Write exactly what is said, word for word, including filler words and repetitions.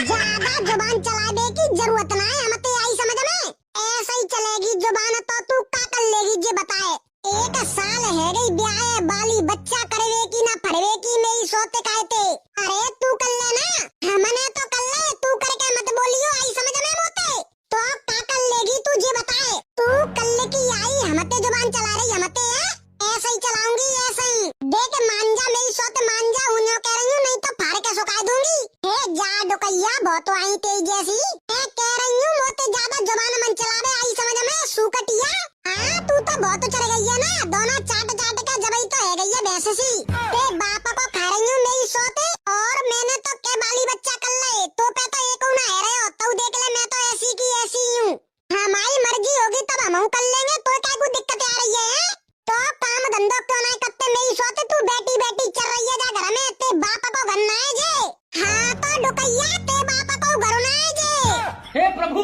ज्यादा जुबान चलावे की जरूरत ना है, हमते आई समझ में। ऐसे ही चलेगी जुबान तो तू का कर लेगी जे बताए। एक साल है गई ब्याह बाली, बच्चा करवे की ना फरवे की, मेरी सोते कहते। अरे तू कर ले ना, हमने तो कर ले, तू करके मत बोलियो, आई समझ में मोते। तो का कर लेगी तू जे बताए। तू कर ले की आई, हमते जुबान चला रही, हमते है, ऐसे ही चलाऊंगी, ऐसे ही। देख मान जा मेरी सोते, मान जा, उन्हें कह रही हूँ, नहीं तो फाड़ के सुखा दूंगी। हे जा डुकैया, बहुत आई तेज जैसी। हे कह रही हूँ, मोते ज्यादा जुबान मन चलावे, आई समझ में, सूकटिया। हाँ, तू तो बहुत चढ़ गई है ना, दोनों चाट चाट के जबई तो है गई है भैंस सी। ते बाप को खा रही हूँ मेरी सोते, और मैंने तो के बाली बच्चा कर ले, तो पे तो एक ना है रहे हो, तू देख ले, मैं तो ऐसी की ऐसी ही हूँ। हमारी मर्जी होगी तब हम कर लेंगे, तो क्या कोई दिक्कत आ रही है, हैं? तो काम धंधो क्यों नहीं करते मेरी सोते, तू बैठी बैठी चल रही है जा घर में, ते बाप को घर ना है जे। हाँ तो डुकैया, ते बाप को घर ना है जे। हे प्रभु।